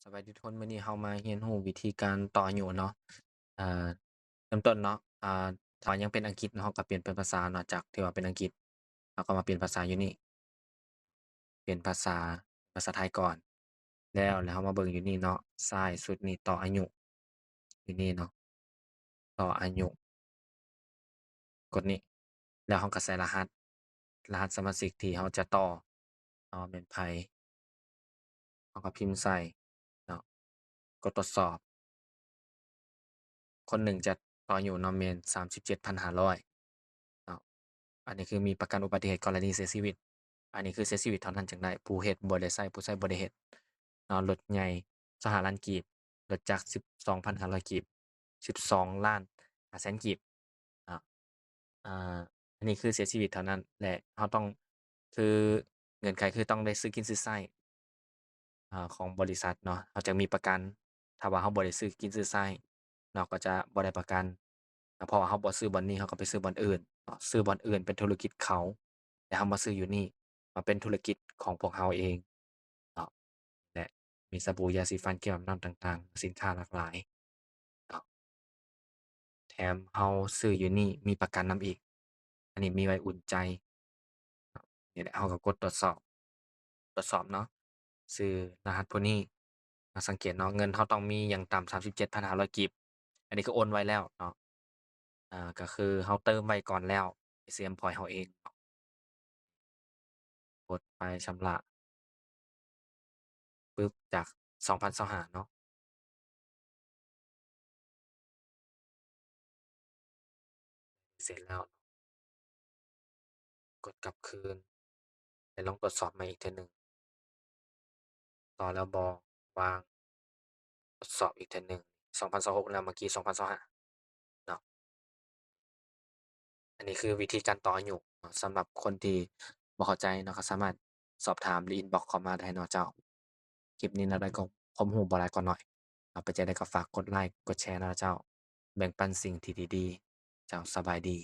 ສະບາຍດີທຸກຄົນ, ມື້ນີ້ເຮົາມາຮຽນຮູ້ວິທີການຕໍ່ອາຍຸເນາະ. ເອີ ເລີ່ມຕົ້ນເນາະ ອາ ຖ້າວ່າຍັງເປັນອັງກິດເນາະ ເຮົາກໍປ່ຽນເປັນພາສາເນາະ, ຈາກທີ່ວ່າເປັນອັງກິດ ເຮົາກໍມາປ່ຽນພາສາຢູ່ນີ້ ເປັນພາສາ ພາສາໄທກ່ອນ ແລ້ວ ແລ້ວເຮົາມາເບິ່ງຢູ່ນີ້ເນາະ, ຊ້າຍສຸດນີ້ຕໍ່ອາຍຸ ຢູ່ນີ້ເນາະ ຕໍ່ອາຍຸ ກົດນີ້ ແລ້ວເຮົາກໍໃສ່ລະຫັດ ລະຫັດສະມາຊິກທີ່ເຮົາຈະຕໍ່ເນາະ ແມ່ນໃຜ ເຮົາກໍພິມໃສ່ເນາະ ກົດທົດສອບ. ຄົນໜຶ່ງຈະຕໍ່ອາຍຸເນາະ ແມ່ນສາມສິບເຈັດພັນຫ້າຮ້ອຍເນາະ. ອັນນີ້ຄືມີປະກັນອຸບັດຕິເຫດກໍລະນີເສຍຊີວິດ, ອັນນີ້ຄືເສຍຊີວິດເທົ່ານັ້ນຈຶ່ງໄດ້, ຜູ້ເຮັດບໍ່ໄດ້ໃຊ້ ຜູ້ໃຊ້ບໍ່ໄດ້ເຮັດເນາະ. ລົດໃຫຍ່ຊາວຫ້າລ້ານກີບ, ລົດຈັກສິບສອງພັນຫ້າຮ້ອຍກີບ, ສິບສອງລ້ານຫ້າແສນກີບເນາະ. ອາ ອັນນີ້ຄືເສຍຊີວິດເທົ່ານັ້ນ ແລະ ເຮົາຕ້ອງ ຄືເງື່ອນໄຂຄືຕ້ອງໄດ້ຊື້ກິນຊື້ໃຊ້ ອາ ຂອງບໍລິສັດເນາະ ເຮົາຈະມີປະກັນ. ຖ້າວ່າເຮົາບໍ່ໄດ້ຊື້ກິນຊື້ໃຊ້ເນາະ ກໍຈະບໍ່ໄດ້ປະກັນເນາະ, ເພາະວ່າເຮົາບໍ່ຊື້ບ່ອນນີ້ ເຮົາກໍໄປຊື້ບ່ອນອື່ນເນາະ, ຊື້ບ່ອນອື່ນເປັນທຸລະກິດເຂົາ ແລະ ເຮົາມາຊື້ຢູ່ນີ້ ມາເປັນທຸລະກິດຂອງພວກເຮົາເອງເນາະ ແລະ ມີສະບູ ຢາສີຟັນ ຄຣີມອາບນ້ຳຕ່າງໆ ສິນຄ້າຫຼາກຫຼາຍເນາະ. ແຖມເຮົາຊື້ຢູ່ນີ້ມີປະກັນນຳອີກ, ອັນນີ້ມີໄວ້ອຸ່ນໃຈ. ນີ້ແຫຼະ ເຮົາກໍກົດຕົວຈສອບ ຕົວຈສອບເນາະ, ຊື່ລະຫັດຜູ້ນີ້. ມາສັງເກດເນາະ, ເງິນເຮົາຕ້ອງມີຢ່າງຕ່ຳສາມສິບເຈັດພັນຫ້າຮ້ອຍກີບ, ອັນນີ້ຄືໂອນໄວ້ແລ້ວເນາະ. ອາ ກໍຄືເຮົາເຕີມໄວ້ກ່ອນແລ້ວ ເອສເອັມພອຍເຮົາເອງເນາະ. ກົດໄປຊຳລະ ປຶບ ຈາກສອງພັນຊາວຫ້າເນາະ. ເສັດແລ້ວ ກົດກັບຄືນ ແລະ ລອງຕົວຈສອບໃໝ່ອີກເທື່ອໜຶ່ງ ຕໍ່ແລ້ວບໍ່ ວ່າງ ທົດສອບອີກເທື່ອໜຶ່ງ ສອງພັນຊາວຫົກ ແລ້ວ ເມື່ອກີ້ ສອງພັນຊາວຫ້າເນາະ. ອັນນີ້ຄືວິທີການຕໍ່ອາຍຸເນາະ. ສຳລັບຄົນທີ່ບໍ່ເຂົ້າໃຈເນາະ ກໍສາມາດສອບຖາມ ຫຼື ອິນບັອກເຂົ້າມາໄດ້ເນາະເຈົ້າ. ຄລິບນີ້ນະໄດ້ຄວາມຮູ້ບໍ່ຫຼາຍກໍໜ້ອຍເນາະ, ເປັນຈັ່ງໃດກໍຝາກກົດໄລ ກົດແຊເນາະເຈົ້າ, ແບ່ງປັນສິ່ງທີ່ດີໆ. ເຈົ້າ ສະບາຍດີ.